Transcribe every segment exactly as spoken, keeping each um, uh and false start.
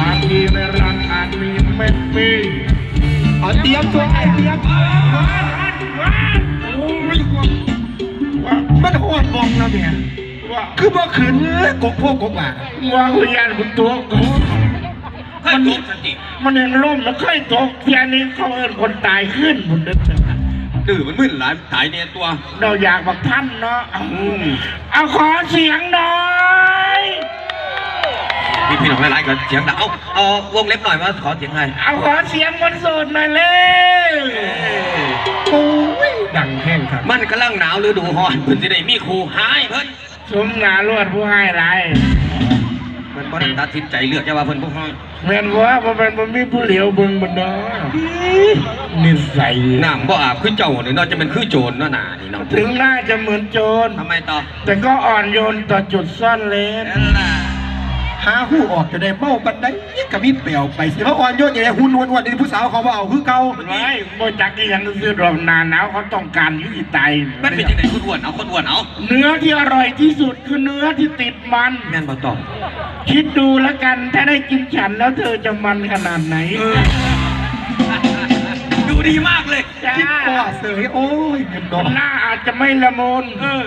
บางทีในรังอาจมีเม็ดมี เอาเตรียมตัวไอ้เตรียมตัว โอ้ย มันหอดมองแล้วเนี่ย ว่า คือบ่ขึ้นกกโพกกกหว่าง ว่ากูย่านกูตก มัน มันยังล้มมันเคยตกเทียนี้เขาเอิ้นคนตายขึ้นผมนึกถึง ดื้อมันมึนหลายตายเนี่ยตัว เราอยากบักท่านเนาะ เอาขอเสียงหน่อย มีพี่น้องหลายๆก็เสียงดัง เอาเอาวงเล็บหน่อยว่าขอเสียงใคร เอาขอเสียงคนโสดหน่อยเลย โอ้ยดังแห้งครับ มันกำลังหนาวฤดูฮ้อนเพิ่นสิได้มีครูหายเพิ่น สมหนาลวดผู้ให้หลาย เพิ่นบ่ได้ตัดสินใจเลือกจะว่าเพิ่นผู้ฮ้อน แม่นว่าบ่แม่นบ่มีผู้เหลียวเบิ่งบ่เนาะนิสัย น้ำบ่อาบคือเจ้านี่เนาะจะเป็นคือโจรเนาะหนานี่เนาะ ถึงหน้าจะเหมือนโจร ทำไมต่อ แต่ก็อ่อนโยนต่อจุดซ่อนเร้น นั่นล่ะ หาหูออกจะได้เมาปันใดก็มีแปวไปสิมาอ่อนโยนอย่างไรหุ่นอ้วนๆนี่ผู้สาวเขาว่าเอาคือเก่า ไว้บ่จักอีหยังซื่อดอกหน้าหนาวเขาต้องการอยู่ที่ตาย มันเป็นจังได๋คนอ้วนเอาคนอ้วนเอา เนื้อที่อร่อยที่สุดคือเนื้อที่ติดมัน แม่นบ่ต่อ คิดดูแล้วกันถ้าได้กินฉันแล้วเธอจะมันขนาดไหน ดูดีมากเลย จ้า คิดก่อเสยโอ้ยเงินดอก หน้าอาจจะไม่ละมุน เออ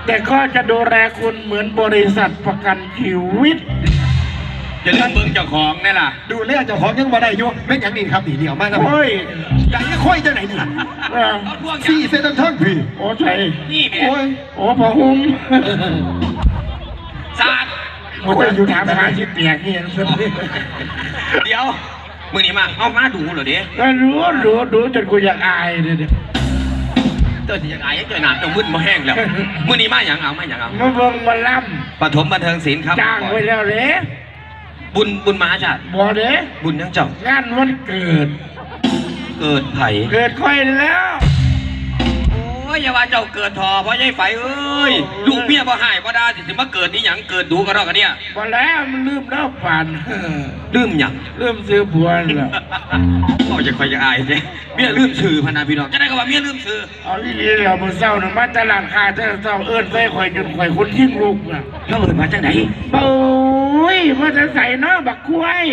แต่ก็จะดูแลคุณเหมือนบริษัทประกันชีวิต อย่าลืมเบิ่งเจ้าของนี่ล่ะ ดูแลเจ้าของยังบ่ได้อยู่แม่นหยังนี่ครับนี่เดี๋ยวมาครับ โอ้ย อยากจะค่อยจังไหนนี่ล่ะ เออ เอาพวก สี่เซนต้นท่อนพี่ โอ้ใช่ นี่แหม่ โอ้ย โอ้พอหุ้ม สาด โอ้ยอยู่ถามหาสิเปียกนี่ยังสุด เดี๋ยวมื้อนี้มาเอามาดูเหรอเด้ ก็รู้รู้รู้จนกูอยากอายเลยเนี่ย เจ้าสิยังอายเจ้าหน้าเจ้ามึนบ่แห้งแล้วมื้อนี้มาหยังเอามาหยังเอา มาเบิ่งมาล่ ปฐมบันเทิงศิลป์ครับ ำจ้างไว้แล้วเลย บุญบุญมหาชาติ บอกเลย บุญยังเจ้า งานวันเกิด เกิดไผ เกิดค่อยแล้ว โอ้ยอย่าว่าเจ้าเกิดทอพ่อยายไฝเอ้ยลูกเมียบ่หายบ่ด่าสิสิมาเกิดนี่หยังเกิดดูกระดอกกระเดี่ย บอกแล้วมันลืมแล้วฝัน ลืมหยัง ลืมซื้อผัวแล้ว ก็จะคอยจะอายเด้เมียลืมชื่อพะนาพี่น้องจะได้ก็ว่าเมียลืมชื่อ เอาอีหลีแล้วมื้อเช้าน่ะมาตลาดค้าแต่เช้าเอิ้นใส่ข่อยจนข่อยคนทิ้งลูกน่ะ แล้วเอิ้นมาจังได๋ โอ้ยมาแต่ใส่เนาะบักควาย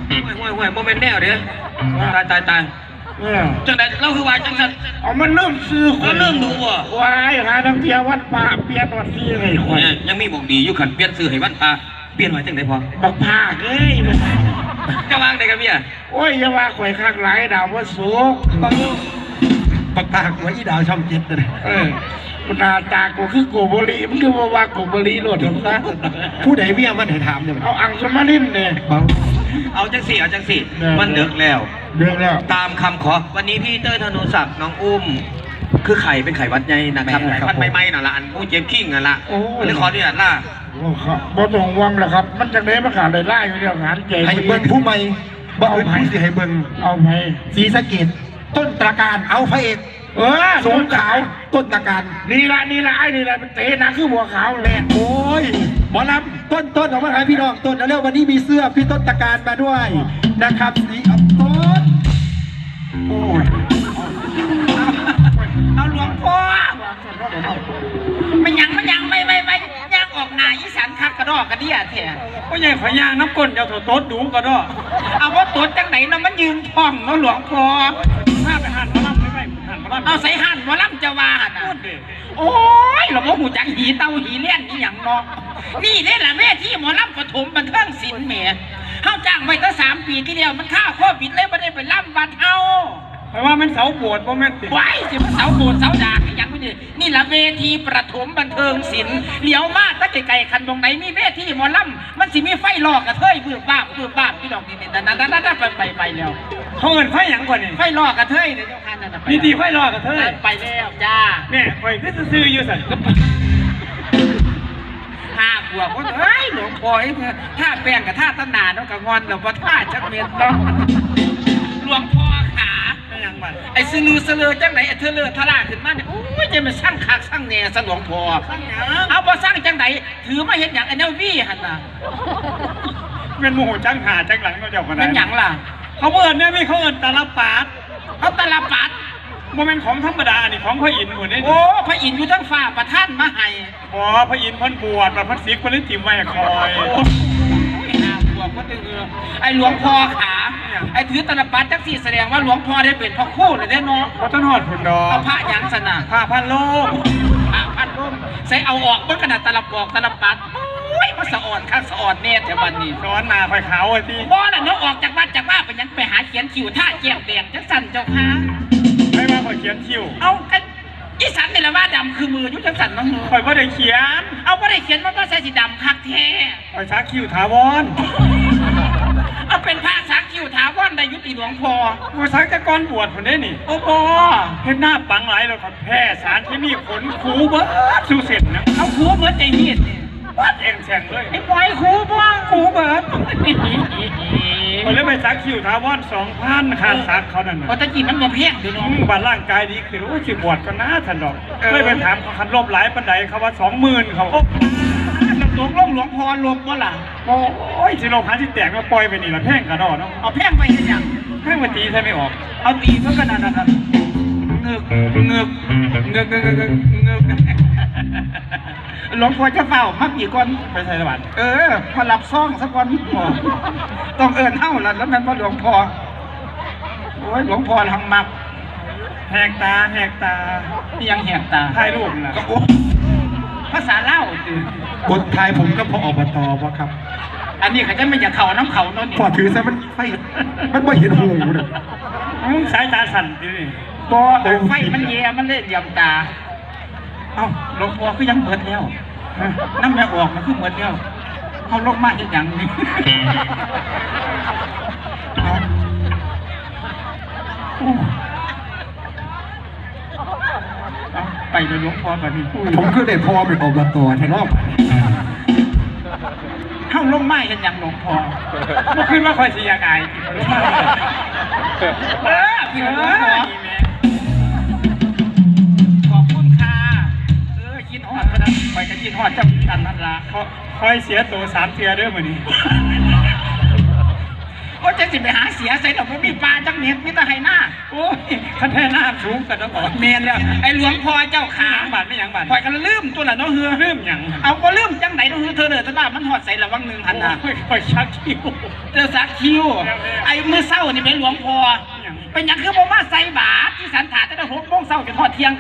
โอ้ยโอ้ยโอ้ยบ่แม่นแนวเด้ตายตายตาย เออ จังได๋เราคือว่าจังซั่น เอามันลืมซื้อข่อย แล้วลืมดูบ่ วายหาทั้งเที่ยววัดป่าเปลี่ยนวัดซื้อให้ข่อย เนี่ยยังมีหม่องดีอยู่คันเปลี่ยนชื่อให้วันพาเปลี่ยนไว้จังได๋พอ บักพากเอ้ย จะวางได๋กับเมีย โอ้ยอย่าว่าข่อยคักหลายดาวว่าสุก บักตาหัวอีดาวช่องเจ็ดเลย เออหน้าตากูคือโกโบริมึงคือว่าว่าโกโบริโลดหรอกนะ ผู้ใดเมียมันให้ถามเนี่ย เอาอังสมารินเนี่ย บัง เอาจังสี่เอาจังสี่ เออ มันดึกแล้ว เรื่องแล้ว ตามคำขอวันนี้พี่เต้ยธนงศักดิ์น้องอุ้ม คือไข่เป็นไข่หวัดใหญ่นะครับ แม่นครับ ไข่หวัดใหม่ๆนั่นละอันผู้เจ็บขิ้งนั่นละ โอ้ย เลยขออนุญาตล่า โอ้ครับบ่ต้องห่วงแล้วครับ มันจังได๋มันก็ได้ล่าอยู่แล้วงานใหญ่ ให้เบิ่งผู้ใหม่บ่อื่นผู้สิให้เบิ่ง เอาไป ศรีสะเกษต้นตระการเอาพระเอก เออ สงขาวต้นตระการ นี่ละนี่ละไอ้นี่ละมันเตะหนักคือบัวขาวแหละ โอ้ยหมอลำต้นต้นออกมาหาพี่น้องต้นแล้ววันนี้มีเสื้อพี่ต้นตระการมาด้วยนะครับสีอับต้นโอ้ย เอาหลวงพ่อ มันหยังมันหยังไม่ไม่ไม่ย่างออกหน้าอีสานคักกระดอกกระเดี่ยแท้ ก็ยังขอยย่างน้ำก้นเจ้าโตดดูกระดอก เอาว่าตดจังไหนเนาะมันยืนท้องเนาะหลวงพ่อ พาไปหันหมอลำไปไปหันหมอลำ เอาใส่หันหมอลำจะว่าหั่นน่ะ พูดดิ โอ้ยเราบ่ฮู้จักหีเต่าหีเลี้ยนอีหยังเนาะ นี่เด้ล่ะเวทีหมอลำปฐมบันเทิงศิลป์แหมเฮาจ้างไว้ตั้งสามปีที่แล้วมันฆ่าโควิดเลยบ่ได้ไปลำบัดเฮา แปลว่ามันเสาโบสถ์บ่แม่นติ ไว้สิมาเสาโบสถ์เสาดากอีหยังมื้อนี้นี่ล่ะเวทีประถมบันเทิงศิลป์เหลียวมาแตะไกลๆคันตรงไหนมีเวทีหมอลำมันสิมีไฟหลอกกระเทยวืบวาบวืบวาบพี่น้องนี่ๆๆๆๆไปไปไปแล้ว เขาเอิ้นไฟหยังก่อนนี่ ไฟหลอกกระเทยเนี่ยเจ้าค่ะนั่นน่ะไป นี่ตีไฟหลอกกระเทย ไปแล้วจ้า เนี่ยข่อยคือซื่อๆอยู่สั่น ห้าขวบก็เฮ้ยหลวงพ่อเอ้ยถ้าแป้งกับท่าตำหนาเนาะกับงอนหลวงพ่อท่าจักเม็ดเนาะหลวงพ่อขา ไม่หยังบัด ไอ้ซื้อลือเสลอจังไหนไอ้เธอเลอทะล่าขึ้นมาเนี่ยโอ้ยจะมันสร้างคักสร้างแหน่สะหลวงพ่อเอาบ่สร้างจังไหนถือมาเห็นอย่างไอ้แนววีหั่นน่ะ เป็นโมโหจังหาจังหลังเนาะเจ้าคนนั้น เป็นหยังล่ะ เขาเอิ้นเนี่ยมีเขาเอิ้นตาลปัด เอาตาลปัด บ่แม่นของธรรมดาอันนี้ของพระอินทร์หมดเนี่ย โอ้พระอินทร์อยู่ทั้งฟ้าประทานมาให้ อ๋อพระอินทร์เพิ่นบวชมาพันสิกเพิ่นเลยถิ่มไว้ให้คอย โอ้ยหา หลวงพ่อขา ไอ้ถือตาลปัตรจักสี่แสดงว่าหลวงพ่อได้เป็นพระครูเลยเด้อเนาะ บ่ทันฮอดพุ้นดอก เอาพระหยังสนะ พระพันโลง พระพันโลง ใส่เอาออกเบิ่งกันนะตาลปอกตาลปัตร โอ้ย มาสะอ่อนคักสะอ่อนแน่แถวบ้านนี้ สอนหน้าข่อยขาวไอ้ที่ บ่ล่ะเนาะ ออกจากวัดจากว่าไปหยังไปหาเขียนคิ้วทาแก้มแดงจังสั่นเจ้าค่ะ ใครว่าข่อยเขียนคิ้ว เอากัน อีสันนี่แหละว่าดำคือมืออยู่จังสั่นเนาะ ข่อยบ่ได้เขียน เอาบ่ได้เขียนมันก็ใส่สีดำคักแท้ ข่อยสักคิ้วถาวร เอาเป็นพระสักคิ้วถาวรได้อยู่ติหลวงพ่อ ข่อยสักแต่ก่อนบวชพุ้นเด้นี่ โอ้บ่ เฮ็ดหน้าปังหลายแล้วครับ แพ้สารเคมีขนขูเบิดสู่เส้นนะ เอาขูเบิดใจเฮ็ดนี่ เบิดแอ่งแฉ่งเลย ไอ้ปอยขูบ่ ขูเบิด ข่อยเลยไปสักคิ้วถาวรสองพัน ค่าสักเขานั่นน่ะ เพราะตะกี้มันบ่แพงเด้อเนาะ อืม บัดร่างกายดีขึ้น โอ้ย สิบวชก็น่าทันดอก เออ เลยไปถามเขา คันลบหลายปานใด เขาว่าสองหมื่น เขา โอ้ ตกลงหลวงพ่อลบบ่ล่ะ โอ้ย สิลบหาสิแตกมาปล่อยไปนี่ล่ะ แพงกะดอเนาะ เอาแพงไปเฮ็ดหยัง แพงไปตีใส่ไม่ออก เอาตีเพิ่นก็นั่นน่ะครับ เงือก เงือก เงือก เงือก เงือก เงือก หลวงพ่อจะเฝ้ามาปีก่อน ไปใส่ละบาด เออ มารับซองซะก่อน ต้องเอิ้นเฮาล่ะ แล้วแม่นบ่หลวงพ่อ โอ้ย หลวงพ่อทางมัก แหกตา แหกตา อิหยังแหกตา ถ่ายรูปน่ะ ก็โอ้ ภาษาลาวติ บททายผมก็พอ อบต บ่ครับ อันนี้เขาจะไม่อยากเข้าน้ำเขาเนาะนี่ พอถือซะมันไฟ มันบ่เห็นหูนะ มึงสายตาสั่นอยู่นี่ บ่ โอ้ ไฟมันแย่ มันเลยเหลี่ยมตา เอ้า หลวงพ่อคือยังเบิดแล้ว ฮะ น้ำแม่ออกมันคือเบิดแล้ว เอาลงมาเฮ็ดหยังนี่ เอา โอ้ เอาไปเลยหลวงพ่อบัดนี้ ผมคือได้พ่อเป็น อบต แท้เนาะ เฮาลงมาเฮ็ดหยังหลวงพ่อ บ่คิดว่าข่อยสิอยากอาย เออ พี่หลวงพ่อ ขอบคุณค่ะ เออ คิดฮอดเท่านั้น ข่อยก็คิดฮอดเจ้าคือกันนั่นล่ะ ข่อยเสียโตสามเทื่อเด้อมื้อนี้ โอ้ย จักสิไปหาเสียใส่ดอก บ่มีป่าจักเม็ด มีแต่ไฮ่นา โอ้ย คันแท้น้ำสูงกะต้องออก แม่นแล้ว ไอ้หลวงพ่อเจ้าขา หยังบาด ไม่หยังบาด ข่อยก็ลืมตัวละเนาะเฮือ ลืมหยัง เอาก็ลืมจังได๋เนาะเฮือ เธอเด้อ ตะบ้ามันฮอดใสละวังหนึ่งหั่นน่ะ โอ้ย ข่อยสักคิ้ว เจ้าสักคิ้ว แม่นๆ ไอ้มื้อเช้านี่แม่นหลวงพ่อ หยัง เป็นหยังคือบ่มาใส่บาตรที่สันถาตั้งแต่หกโมงเช้าจนฮอดเที่ยง